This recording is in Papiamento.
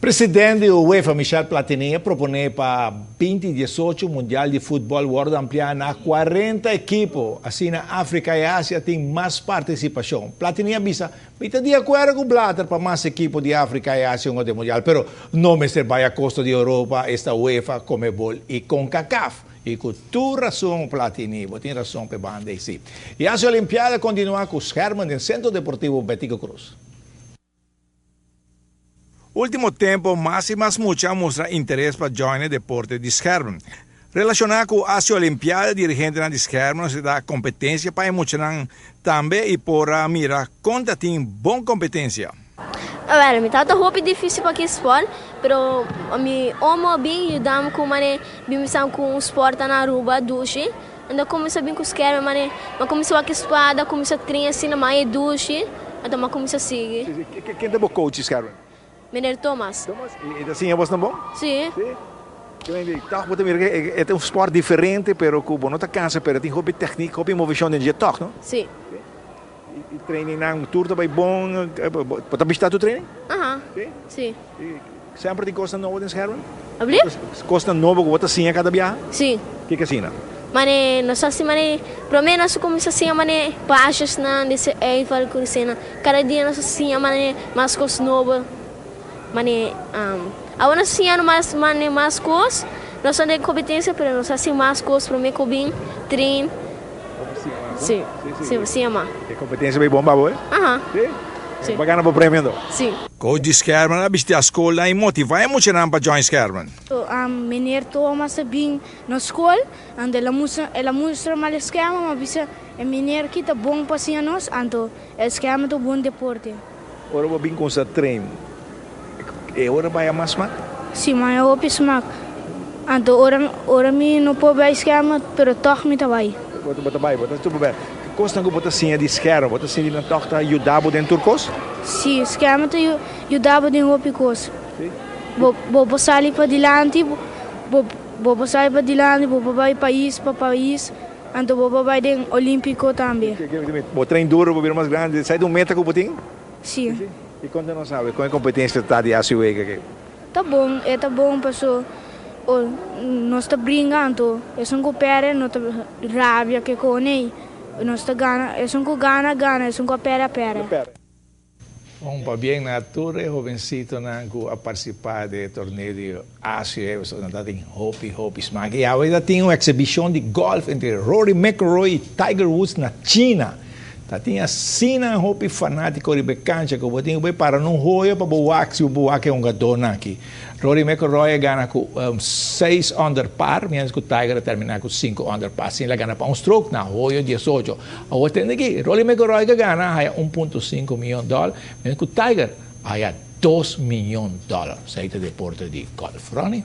Presidente di UEFA, Michel Platini, a propone pa 2018 Mundial di Futbol wordo amplia na 40 ekipo. Asina Africa y Asia tin mas participacion. Platini a bisa, "Mi ta di acuerdo cu Blatter pa mas ekipo di Africa y Asia den Mundial, pero no mester bay a costo di Europa, esta UEFA, Conmebol y CONCACAF." Y cu tur rason, Platini, tin rason pa banda si. Y Asia Olimpiada continua cu schermen den Centro Deportivo Betico Croes. Ultimo tempo, mas y mas mucha a mustra interes pa join e deporte di schermen. Relaciona cu Asia Olimpiada, dirigente di schermen ta competencia pa mucha tambe y por mira con tin bon competencia. Well, mi tabata hopi dificil pa e sport, pero mi omo a bin yuda mi cu mane bin bisa cu un sport na Aruba dushi. Anto cuminsa bin cu schermen mane, m'a cuminsa cu spada, cuminsa train asina mas dushi, anto m'a cuminsa sigui. Ken ta bo coach schermen? Meneer Thomas. Thomas? Y asina bo bon? Si. Si. Toch, bo mira, e un sport diferente, pero cu no ta cansa, pero tin hopi tecnica, hopi movecion den toch, no? Si. Y training nan tur ta bay bon, bo ta bishita tur training? Aham. Si? Si. Semper tin cos nobo den schermen? Abri? Cos nobo cu bo ta siña cada biaha? Si. Kico asina? Mane, nos asina, mane, por lo menos cuminsa asina, mane, passes nan, dese eival, cursena. Cada dia nos asina, mane, mas cos nobo. Mane, awor nos asina mas, mane, mas cos. Nos no tin competencia, pero nos asina mas cos, prome cu bin, train. Si, mas. E competencia bay bon pa bo, eh? Aham. Si? Si. Bo a gana bo premio, no? Si. Coach di schermen a bishita scol y motiva e muchanan pa join schermen. Meneer Thomas bin na scol, anto el a mustra mi schermen, m'a bisa e meneer aki ta bon pa siña nos, anto e schermen ta bon deporte. Ora bo bin cuminsa train, e ora bay mas smaak? Si, mas hopi smaak. Anto ora mi no por bay schermen, pero toch mi ta bay. Bo ta bay, bo ta super bay. Cos cu bo ta siña di schermen, bo ta siña di toch ta yuda bo den tur cos? Si, schermen ta yuda bo den hopi cos. Si? Bo sali pa dilanti, bo sali pa dilanti, bo bay pais pa pais, anto bo bay den Olimpico tambe. Bo train duro, bo bira mas grandi, esey ta un meta cu bo tin? Si. Y con nos sabi, con e competencia ta di Asia Wega aki? Ta bon, e ta bon, paso nos ta bringa, anto esun cu perde, no ta rabia cu cune, nos ta gana, esun cu gana, gana, esun cu perde, perde. Un pabien na tur e hobencitonan cu a participa den torneo di Asia, nan tin hopi hopi smaak. Y awor tin un exhibicion di golf entre Rory McIlroy y Tiger Woods na China. Ta tin asina hopi fanatico di cancha cu tin cu para un hoyo pa bo wak si bo wak un hungador aki. Rory McIlroy a gana cu 6 under par, mientras cu Tiger a termina cu 5 under par. Asina, el a gana pa un stroke na hoyo 18. Awor tin aki, Rory McIlroy a gana 1.5 miyon dollar, mientras cu Tiger a 2 miyon dollar. Esey ta deporte di golf. Ronnie?